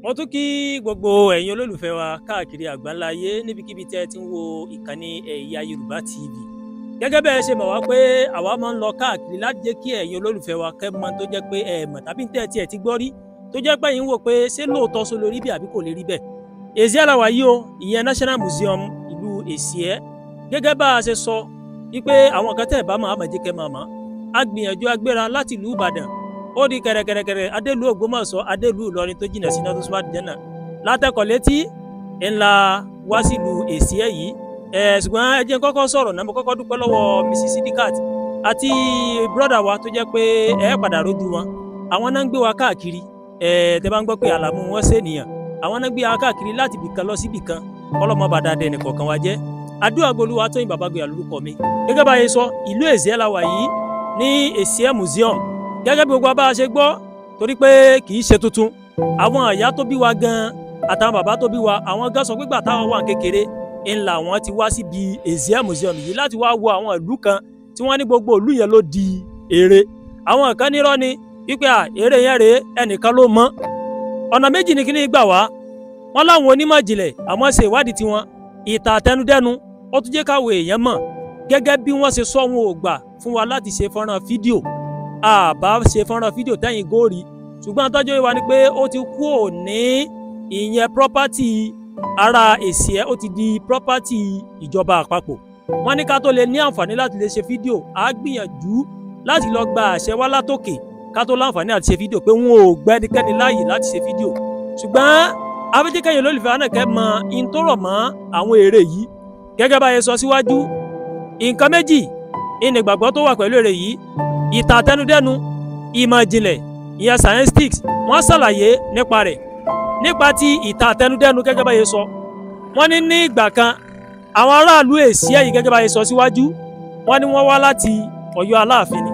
Mo tún kí gbogbo ẹ̀yin olólùfẹ́ wa káàkiri àgbáńlá ayé níbikíbi tẹ́ ẹ ti ń wo ìkànnì Ẹ̀yà Yorùbá TV. Gẹ́gẹ́ bẹ́ẹ̀ ṣe mọ̀ wá pé àwa máa ń lọ káàkiri láti jẹ́ kí ẹ̀yin olólùfẹ́ wa kẹ́ mọ̀ tó jẹ́ pé ẹ mọ̀ tàbí tẹ́ ẹ tiẹ̀ ti gbọ́ rí tó jẹ́ pé ẹ̀yin wò pé ṣé lóòótọ́ só lórí bí àbí kò lè rí bẹ́ẹ̀. Èsìẹ́ la wà yìí o, ìyẹn National Museum ìlú Èsìẹ́. Gẹ́gẹ́ bá a ṣe sọ wípé àwọn kan tẹ́ ẹ̀ bá máa mọ̀ jẹ́ kẹ́ máa mọ̀. A gbìyànjú agbéra láti ìlú Ìbàdàn, ó di kẹrẹkẹrẹkẹrẹ adélu Ògbómọ̀ṣọ́, adélu Ìlọrin tó jìnnà sí náà tó súnmọ́ àdìjẹ́nà látẹ̀kọ̀ létí ńlá wá sílùú Èsìẹ́ yìí. Ṣùgbọ́n ẹ jẹ́ n kọ́kọ́ sọ̀rọ̀ náà, mo kọ́kọ́ dúpẹ́ lọ́wọ́ Mrs Sidikat àti brọ́dà wa tó jẹ́ pé ẹ padà rójú wọn. Àwọn náà ń gbé wa káàkiri, tẹ́ bá ń gbọ́ pé àlàmú wọn ṣènìyàn, àwọn náà ń gbé wa káàkiri láti ibìkan lọ síbìkan. Ọlọ́mọ bàdà dẹnì kọ̀ọ̀kan wa jẹ́. Àdúrà gbolúwa Tóyìn Bàbá Gbéra lórúkọ mi. Gẹ́gẹ́ bá a ṣe sọ, ìlú Èsìẹ́ la wà yìí ní Èsìẹ́ Museum. Gẹ́gẹ́ bí gbogbo abá ṣe gbọ́, torí pé kì í ṣe tuntun, àwọn ìyá tó bí wa gan àtàwọn bàbá tó bí wa, àwọn gan sọ pé gbà táwọn wà kékeré ńlá wọn ti wá síbi Èsìẹ́ Museum yìí láti wá wo àwọn ìlú kan tí wọ́n ní gbogbo ìlú yẹn ló di ère. Àwọn kan nírọ́ ni wípé à ère yẹn rèé, ẹnìkan ló mọ̀. Ọ̀nà méjì ni kíní gbà wá. Wọ́n láwọn onímọ̀ ìjìnlẹ̀ àwọn ṣe ìwádìí tiwọn, ìtàn àtẹnudẹ́nu ó tún jẹ́ káwọn èèyàn mọ̀. Gẹ́gẹ́ bí wọ́n ṣe sọ, wọn ò gbà fún wa láti ṣe fọ́nrán fídíò, àbá ṣe fọ́nrán fídíò tẹ́yìn góòrí, ṣùgbọ́n àtọ́jọ́ ìwà ni pé ó ti kú òní ìyẹn property ara Èsìẹ́, ó ti di property ìjọba àpapọ̀. Wọ́n ní ká tó lè ní àǹfààní láti lè ṣe fídíò, á gbìyànjú láti lọ gba àṣẹ wá látòkè ká tó láǹfààní àti ṣe fídíò, pé wọn ò gbẹ́nikẹ́ni láàyè láti ṣe fídíò. Ṣùgbọ́n afẹ́jẹ́kẹ́yìn olólùfẹ́ ànàkẹ́ mọ in tó rọ̀ mọ́ àwọn ère yìí. Gẹ́gẹ́ bá a ṣe sọ síwájú, nǹkan méjì ìnìgbàgbọ́ tó wà pẹ̀lú ère yìí: ìtàn àtẹnudẹ́nu, ìmọ̀ ìjìnlẹ̀ ìyẹn scientists, wọ́n ṣàlàyé nípa rẹ̀. Nípa ti ìtàn àtẹnudẹ́nu, gẹ́gẹ́ bá yẹ sọ, wọ́n ní ní ìgbà kan àwọn aráàlú Èsìẹ́ yìí, gẹ́gẹ́ bá yẹ sọ síwájú, wọ́n ní wọ́n wá láti Ọ̀yọ́ Aláàfin ni.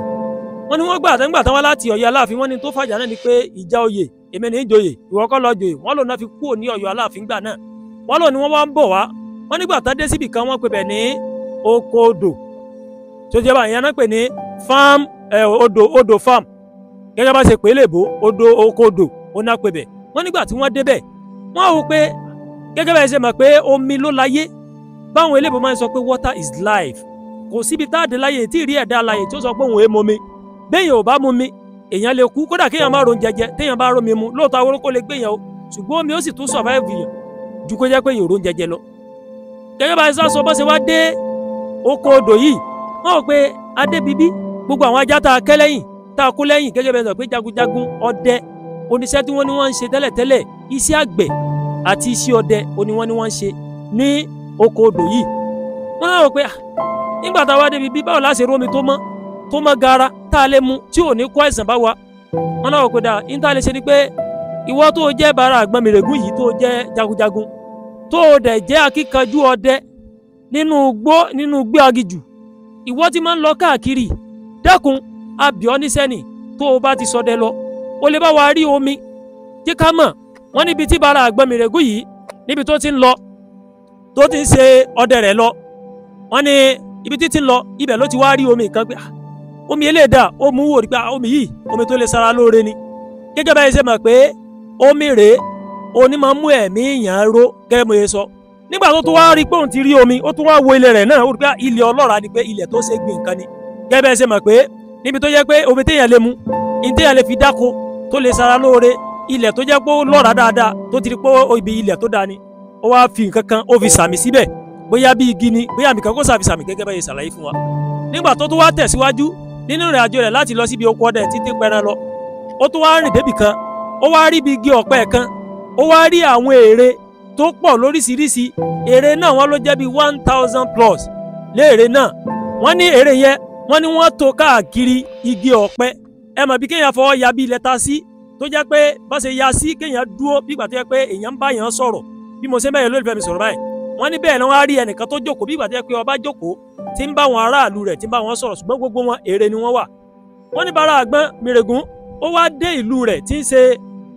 Wọ́n ní wọ́n gbà àtẹ́gbà tán wá láti Ọ̀yọ́ Aláàfin, wọ́n ní tó fàjà náà ni pé ìjà oyè, èmi ní ìjòyè, ìwọ kọ́ lọ joyè. Wọ́n lò náà fi kúrò ní Ọ̀yọ́ Aláàfin gbà náà. Wọ́n lò ní wọ́n wá ń bọ̀ wá. Wọ́n nígbà tán dé síbì kan, wọ́n pè bẹ̀ ní oko odò tó jẹ́ báyìí, ìyẹn náà pè ní farm, odò, odò farm, gẹ́gẹ́ bá ṣe pè é lèbó, odò oko odò ó náà pè bẹ̀. Wọ́n nígbà tí wọ́n débẹ̀, wọ́n wò pé gẹ́gẹ́ bá ṣe mọ̀ pé omi ló láyé, báwọn eléèbó máa ń sọ pé water is life. Kò síbi tá a dé láyé tí ì rí ẹ̀dá láyé tí ó sọ pé òun èé momi. Béèyàn ò bá mu mi, èèyàn lè kú. Kódà kéèyàn má ron jẹjẹ, téèyàn bá rómi mu, lóòótọ́ awóró lè gbéyàn o, ṣùgbọ́n omi ó sì tún survive yàn ju kó jẹ́ pé yòrò ń jẹjẹ lọ. Gẹ́gẹ́ bá ṣe sọ, bó ṣe wá dé oko odò yìí, wọ́n wò pé adébíbí gbogbo àwọn ajá tá a kẹ́ lẹ́yìn, tá a kó lẹ́yìn, gẹ́gẹ́ bẹ́ẹ̀ sọ pé jagunjagun ọdẹ oníṣẹ́ tí wọ́n ní wọ́n ń ṣe tẹ́lẹ̀tẹ́lẹ̀, iṣẹ́ àgbẹ̀ àti iṣẹ́ ọdẹ oní wọ́n ní wọ́n ń ṣe ní oko odò yìí. Wọ́n náà wò pé nígbà tá a wá débi bí, báwo la ṣe rómi tó mọ́, tó mọ́ gara, tá a lè mu tí ò ní kó àìsàn bá wa. Wọ́n náà wò pé dáa, ní tá a lè ṣe ni pé ìwọ tó jẹ́ bara àgbọnmìrègún yìí, tó jẹ́ jagunjagun, tó dẹ̀ jẹ́ akíkanjú ọdẹ nínú igbó, nínú igbó aginjù, ìwọ tí máa ń lọ káàkiri, dẹ́kun abíọ́ nísẹ́nì, tó o bá ti ṣọdẹ lọ, o lè bá wa rí omi jẹ́ ká mọ̀. Wọ́n níbi tí bara àgbọnmìrègún yìí, níbi tó ti ń lọ, tó ti ń ṣe ọdẹ rẹ̀ lọ, wọ́n ní ibi tí ti ń lọ, ibẹ̀ ló ti wá rí omi kan pé omi eléèdà, ó mú wò rí pé omi yìí, omi tó lè sara lóore ni. Gẹ́gẹ́ bá yẹn ṣe mọ̀ pé omi rèé, oní máa ń mú ẹ̀mí èèyàn ró. Gẹ́gẹ́ mo yẹ sọ, nígbà tó tún wá rí pé òun ti rí omi, ó tún wá wo ilẹ̀ rẹ̀ náà, ó rí pé ilẹ̀ ọlọ́ràá ni, pé ilẹ̀ tó ṣe gbìn nǹkan ni. Gẹ́gẹ́ bẹ́ẹ̀ ṣe mọ̀ pé níbi tó jẹ́ pé omi téèyàn lè mu, ní téèyàn lè fi dáko, tó lè sara lóore, ilẹ̀ tó jẹ́ pé ó lọ́ràá dáadáa, tó ti rí pé ibi ilẹ̀ tó dáa ni, ó wá fi nǹkan kan, ó fi sàmì síbẹ̀, bóyá bí igi ni, bóyá àmì kan kó sàfi sàmì, gẹ́gẹ́ bẹ́ẹ̀ ṣàlàyé fún wa. Nígbà tó tún wá tẹ̀síwájú nínú ìrìn àjò rẹ̀ láti lọ síbi oko ọdẹ títí pẹran lọ, ó tún wá rìn débì kan, ó wá rí ibi igi ọ̀pẹ kan, ó wá rí àwọn ère tó pọ̀ lóríṣiríṣi. Ère náà wọ́n ló jẹ́ bí 1000 plus léèrè náà. Wọ́n ní ère yẹn, wọ́n ní wọ́n tó káàkiri igi ọ̀pẹ. Ẹ mọ̀ bí kéèyàn fọwọ́ ya bí lẹ́tà sí, tó jẹ́ pé bá ṣe ya sí, kéèyàn dúró bí ìgbà tó jẹ́ pé èèyàn ń bá èèyàn sọ̀rọ̀, bí mo ṣe bẹ́ẹ̀ lólùfẹ́ mi sọ̀rọ̀ báyìí. Wọ́n ní bẹ́ẹ̀ ni wọ́n á rí ẹnìkan tó jókòó bí ìgbà tó jẹ́ pé ọba jókòó tí ń bá wọn aráàlú rẹ̀, tí ń bá wọn sọ̀rọ̀, ṣùgbọ́n gbogbo wọn ère ni wọ́n wà. Wọ́n ní bara Àgbọnnìrègún ó wá dé ìlú rẹ̀ tí ń ṣe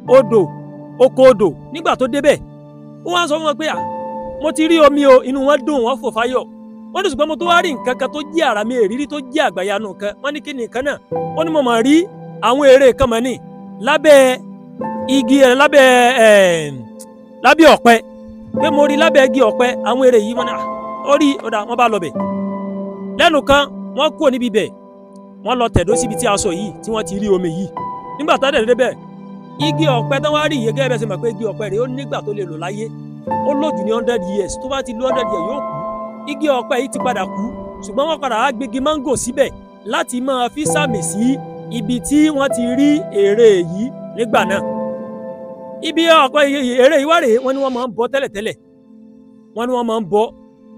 odò, oko odò. Nígbà tó débẹ̀, ó wá sọ fún wọn pé mo ti rí omi o. Inú wọn dùn, wọn fò fáyọ̀. Wọ́n ní ṣùgbọ́n mo tó wá rí nǹkan kan tó jẹ́ àrà mi èrírí, tó jẹ́ àgbàyanu kan. Wọ́n ní kí ni nǹkan náà? Ó ní mo máa rí àwọn ère kan mọ̀ ní lábẹ́ igi lábẹ́ lábẹ́ ọ̀pẹ, pé mo rí lábẹ́ igi ọ̀pẹ àwọn ère yìí. Wọ́n ní ó rí ọ̀dà, wọ́n bá lọ bẹ̀. Lẹ́nu kan wọ́n kúrò níbi bẹ̀, wọ́n lọ tẹ̀dó síbi tí a sọ yìí tí wọ́n ti rí omi yìí. Nígbà tá a dẹ̀ débẹ̀, igi ọ̀pẹ tán wá rí iye gẹ́gẹ́ bẹ́ẹ̀ ṣe mọ̀ pé igi ọ̀pẹ rẹ̀ ó nígbà tó lè lò láyé, ó lò jù ní 100 years. Tó bá ti lo 100 years yóò kú. Igi ọ̀pẹ yìí ti padà kú, ṣùgbọ́n wọ́n padà wá gbégi máńgò síbẹ̀ láti máa fi sàmì sí ibi tí wọ́n ti rí ère yìí nígbà náà. Ibi ọ̀pẹ ère yìí wá rèé, wọ́n ní wọ́n máa ń bọ tẹ́lẹ̀tẹ́lẹ̀, wọ́n ní wọ́n máa ń bọ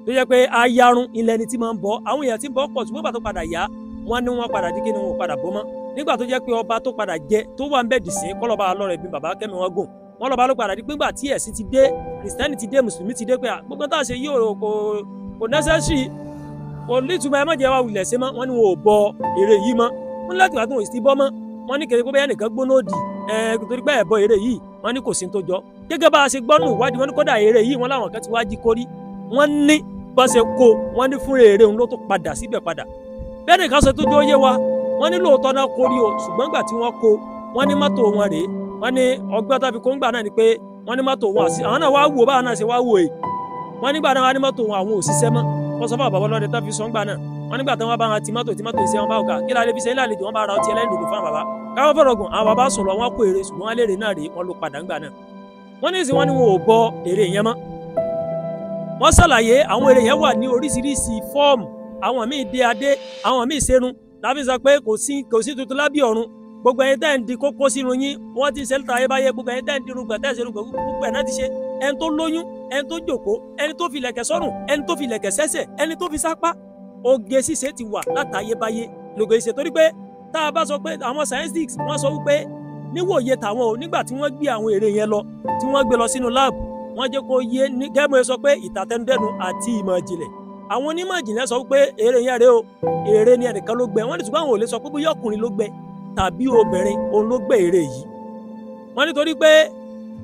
tó jẹ́ pé ayarun ilẹ̀ ni tí máa ń bọ. Àwọn èèyàn tí ń bọ pọ̀, ṣùgbọ́n ìgbà tó padà yá wọ́n ní wọ́n padà dín kí ni wọ́n padà bọ́ mọ́. Nígbà tó jẹ́ pé ọba tó padà jẹ tó wà ń bẹ̀ dì sí kọ́lọ́ba lọ́rẹ̀ bí bàbá kẹ́mi wọn gùn, wọ́n lọ́ba ló padà di pé ńgbà tí ẹ̀sìn ti dé, kìrìsìtẹ́nì ti dé, mùsùlùmí ti dé, pé gbogbo tá a ṣe yìí kò necessary, kò nítumọ̀, ẹ má jẹ́ wa wulẹ̀ ṣe mọ́. Wọ́n ní wọn ò bọ ère yìí mọ́. Wọ́n ní láti wà tó wọn sì ti bọ́ mọ́. Wọ́n ní kèrè pé bẹ́ẹ̀ nìkan gbóná òdì torí pé ẹ̀ bọ ère yìí, wọ́n ní kò sí tó jọ. Gẹ́gẹ́ bá a ṣe gbọ́ nù ìwádìí, wọ́n ní kódà ère yìí wọ́n láwọn kan ti wá jí kórí, wọ́n ní bá ṣe kó wọ́n ní fúnra ère òun ló tó padà síbẹ̀ padà. Bẹ́ẹ̀ nìkan ṣe tó jọ yé wa, wọ́n ní lóòótọ́ náà kórí o, ṣùgbọ́n gbà tí wọ́n kó wọ́n ní mọ́tò wọn rèé. Wọ́n ní ọgbọ́n tó fi kó ń gbà náà ni pé wọ́n ní mọ́tò wọn àwọn náà wá wò báwọn náà ṣe wá wò èyí. Wọ́n nígbà náà wọ́n ní mọ́tò wọn àwọn òṣìṣẹ́ mọ́. Wọ́n sọ fún àbàbọ̀ lọ́dẹ tó fi sọ ń gbà náà, wọ́n nígbà tí wọ́n bá wọn tìmọ́tò tìmọ́tò ìṣe wọn bá òkà kí lálẹ́ fi ṣe ńlá àlejò, wọ́n bá ra ọtí ẹlẹ́rìndòdò fún bàbá káwọn fọ̀rọ̀ gùn. Àwọn bàbá sùn lọ, wọ́n kó èrè, ṣùgbọ́n wọ́n lérè náà rèé, wọ́n ló padà ń gbà náà. Wọ́n ní ìsìn wọ́n ní wọn ò bọ èrè yẹn mọ́. Wọ́n ṣàlàyé àwọn èrè yẹn wà ní oríṣiríṣi fọ́ọ̀mù, àwọn míì dé adé, àwọn míì serun. Láfi sọ pé kò sí tuntun lábẹ́ ọ̀run. Gbogbo ẹ̀yin tẹ́ ń di kókó sínú yín, wọ́n ti ń ṣe lítà ayébáyé. Gbogbo ẹ̀yin tẹ́ ń dirun gbẹ̀, tẹ́ ń ṣerun gbẹ̀, gbogbo ẹ̀ náà ti ṣe. Ẹni tó lóyún, ẹni tó jòkó, ẹni tó fi lẹ̀kẹ̀ sọ́rùn, ẹni tó fi lẹ̀kẹ̀ sẹ́sẹ̀, ẹni tó fi sápá, oge ṣíṣe ti wà látayébáyé lóge ṣíṣe. Torí pé tá a bá sọ pé àwọn scientists wọ́n sọ wípé níwòye tàwọn o, nígbà tí wọ́n gbé àwọn ère yẹn lọ, tí wọ́n gbé lọ sínú lab, wọ́n jẹ́ kó yé ní gẹ́gẹ́ sọ pé ìtàtẹnudẹ́nu àti ìmọ̀ ìjìnlẹ̀. Àwọn onímọ̀ ìjìnlẹ̀ sọ wípé ère yẹn rèé o, ère ni ẹnìkan ló gbẹ́. Wọ́n ní ṣùgbọ́n àwọn ò lè sọ pé bóyá ọkùnrin ló gbẹ́ tàbí obìnrin òun ló gbẹ́ ère yìí. Wọ́n nítorí pé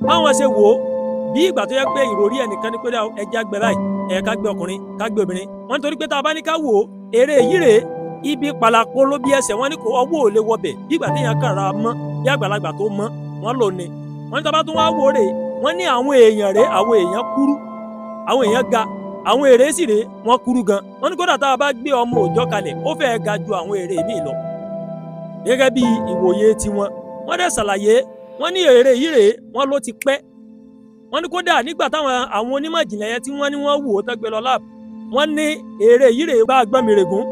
báwọn ṣe wò ó bí ìgbà tó yẹ pé ìròrí ẹnìkan ní pé ẹja gbẹ báyìí, ẹ ká gbé ọkùnrin, ká gbé obìnrin. Wọ́n nítorí pé tá a bá ní ká wò ó, ère yìí rèé, ibi pàlàpọ̀ ló bí ẹsẹ̀, wọ́n ní kò ọwọ́ ò lè wọbẹ̀ bí ìgbà téèyàn kàn ra mọ́ bí àgbàlagbà tó mọ́ wọ́n lò ní. Wọ́n ní tá a bá tún wá wò ó rèé, wọ́n ní àwọn èèyàn rèé, àwọn èèyàn kúrú, àwọn èèyàn ga, àwọn ère sì rèé wọ́n kúrú gan. Wọ́n ní kódà tá a bá gbé ọmọ òòjọ́ kalẹ̀, ó fẹ́ẹ́ ga ju àwọn ère míì lọ gẹ́gẹ́ bí ìwòye tiwọn. Wọ́n dẹ̀ ṣàlàyé, wọ́n ní ère yìí rèé, wọ́n ló ti pẹ́. Wọ́n ní kódà nígbà táwọn àwọn onímọ̀ ìjìnlẹ̀ yẹn tí wọ́n ní wọ́n wò ó tán gbé lọ lab, wọ́n ní ère yìí rèé bá Àgbọnnìrègún.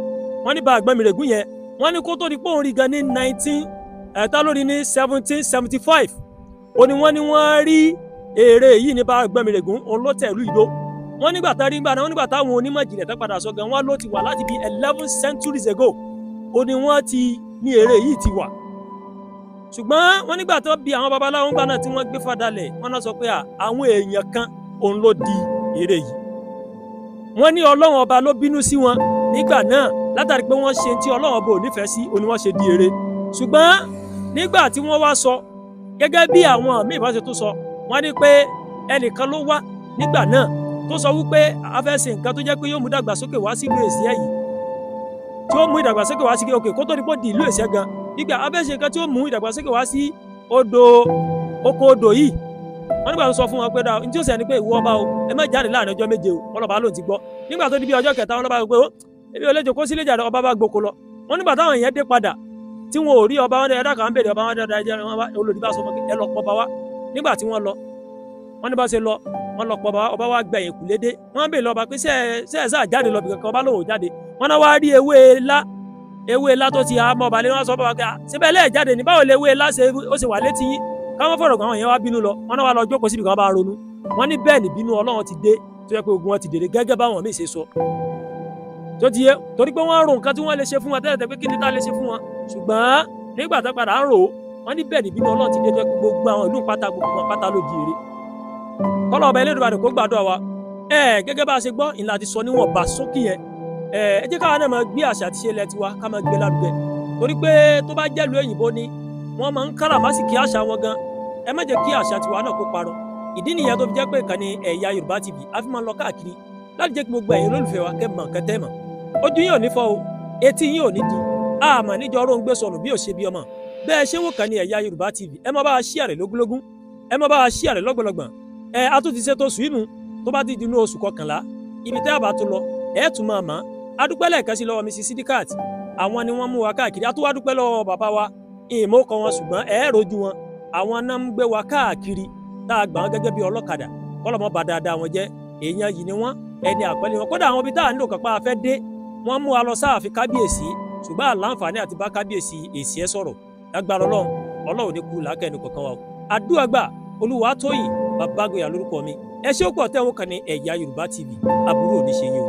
Wọ́n ní bá Àgbọnnìrègún yẹn, wọ́n ní kó tó di pé òun rí gan ní 1775 ó ní wọ́n ní wọ́n rí ère yìí ní bá Àgbọnnìrègún, òun ló tẹ̀lú ìdó. Wọ́n nígbà tá rí gbà náà, wọ́n nígbà táwọn onímọ̀ ìjìnlẹ̀ tán padà sọ gan, wọ́n ló ti wà láti bí 11 centuries ago ó ní wọ́n ti ní ère yìí ti wà. Ṣùgbọ́n wọ́n nígbà tó bí àwọn babaláwo ńgbà náà tí wọ́n gbé fadalẹ̀, wọ́n náà sọ pé àwọn èèyàn kan òun ló di ère yìí. Wọ́n ní Ọlọ́run ọba ló bínú sí wọn nígbà náà látàrí pé wọ́n ṣe tí Ọlọ́run ọba ò nífẹ̀ẹ́ sí, òun ni wọ́n ṣe di ère. Ṣùgbọ́n nígbà tí wọ́n wá sọ gẹ́gẹ́ bí àwọn míì bá ṣe tó sọ, wọ́n ní pé ẹnìkan ló wá nígbà náà tó sọ wípé a fẹ́ ṣe nǹkan tó jẹ́ pé yóò mú dàgbàsókè wá sílùú Èsìẹ́ yìí, tí ó mú ìdàgbàsókè wá sí òkè kó tó di pé di ìlú Èsìẹ́ gan. Nígbà a fẹ́ ṣe nǹkan tí ó mú ìdàgbàsókè wá sí odò oko odò yìí. Wọ́n nígbà tó sọ fún wọn pé dáa, ní tí ó sẹ́ni pé ìwọ ọba o, ẹ má jáde láàrin ọjọ́ méje o. Wọ́n lọ́ba lóun ti gbọ́. Nígbà tó di bí ọjọ́ kẹta, wọ́n lọ́ba pé ó ebi olójó kó sílé jáde, ọba bá gboko lọ. Wọ́n nígbà táwọn èèyàn dé padà tí wọn ò rí ọba, wọn ẹ̀dá kan béèrè ọba, wọn dáadáa jẹ́ olòdì bá sọ fún ẹ lọ pọba wá. Nígbà tí wọ́n lọ, wọ́n ní bá ṣe lọ, wọ́n lọ pọba wá, ọba wá gbẹ̀yìn kùlédé. Wọ́n béèrè ọba pé ṣé ẹ sáà jáde lọ bìkankan, ọba lòun ò jáde. Wọ́n náà wá rí ewé ilá tó ti há mọ́ ọba lé, wọ́n sọ fún ọba pé síbẹ̀ lẹ́ẹ̀ jáde ní báwo lè ewé ilá ṣe ó ṣe wà létí yín. Káwọn fọ̀rọ̀ gan àwọn èèyàn wá bínú lọ, wọ́n náà wá lọ jókòó síbi kan bá ronú. Wọ́n ní bẹ́ẹ̀ ni bínú Ọlọ́run ti dé tó yẹ pé ogun wọn ti dèrè gẹ́gẹ́ báwọn míì ṣe sọ. Tó ti yé torí pé wọ́n rò nǹkan tí wọ́n lè ṣe fún wọn tẹ́lẹ̀ tẹ́ pé kí ni tá lè ṣe fún wọn. Ṣùgbọ́n nígbà tó padà ń rò ó, wọ́n ní bẹ́ẹ̀ ni bínú Ọlọ́run ti dé tó yẹ pé gbogbo àwọn ìlú pátá gbogbo wọn pátá ló di ère. Kọ́lọ́ ọba Elédùmarè kó gbàdúrà wa. Gẹ́gẹ́ bá a ṣe gbọ́ ìlà ti sọ níwọ̀nba sókè yẹn. Ẹ jẹ́ káwa náà máa gbé àṣà àti ṣe ilẹ̀ tiwa ká máa gbé lárugẹ. Torí pé tó bá jẹ́ ìlú òyìnbó ni wọ́n máa ń káràmásìkí àṣà wọn gan. Ẹ má jẹ́ kí àṣà tiwa náà kó parun. Ìdí nìyẹn tó fi jẹ́ pé ìkànnì Ẹ̀yà Yorùbá TV a fi máa ń lọ káàkiri láti jẹ́ kí gbogbo ẹ̀yin olólùfẹ́ wa kẹ́ mọ̀ nǹkan tẹ́ mọ̀. Ojú yín ò ní fọ́ o, etí yín ò ní di. Àmọ́ níjọ́ ọ̀rọ̀ ń gbé sọnù bí ò ṣe bí ọmọ. Bẹ́ẹ̀ ṣé wò kàn ní Ẹ̀yà Yorùbá TV, ẹ má bá a share rẹ̀ lógúnlógún, ẹ má bá a share rẹ̀ lọ́gbọ̀lọ́gbọ̀n. Ẹ a tún ti ṣètò sùímù tó bá ti di inú oṣù kọkànlá, ibi tẹ́ a bá tún lọ ẹ tún máa mọ̀. Adúpẹ́ lẹ́ẹ̀kan sí lọ́wọ́ Mrs. Sidikat, àwọn ni wọ́n mú wa káàkiri. A tún wá dúpẹ́ lọ́wọ́ bàbá wa, ìmọ̀ kọ wọn ṣùgbọ́n ẹ rojú wọn, àwọn náà ń gbé wa káàkiri tá a gbà wọn gẹ́gẹ́ bí ọlọ́kadà. Kọ́lọ́mọ́ bá dáadáa wọn jẹ́, èèyàn yìí ni wọ́n, ẹni àpẹẹlẹ wọn. Kódà àwọn ibi tá à ń lò kápá afẹ́ dé, wọ́n mú wa lọ sáàfin kábíyèsí, ṣùgbọ́n àlàǹfààní àti bá kábíyèsí èsì ẹ sọ̀rọ̀. Lágbára Ọlọ́run, Ọlọ́run ní kú làákẹ́ ẹni kọ̀ọ̀kan wa o. Àdúrà Olúwatóyìn Bàbágboyà lórúkọ mi. Ẹ ṣé ó pọ̀ tẹ́wọ́n kan ní Ẹ̀yà Yorùbá TV. Aburú ò ní ṣe yín o.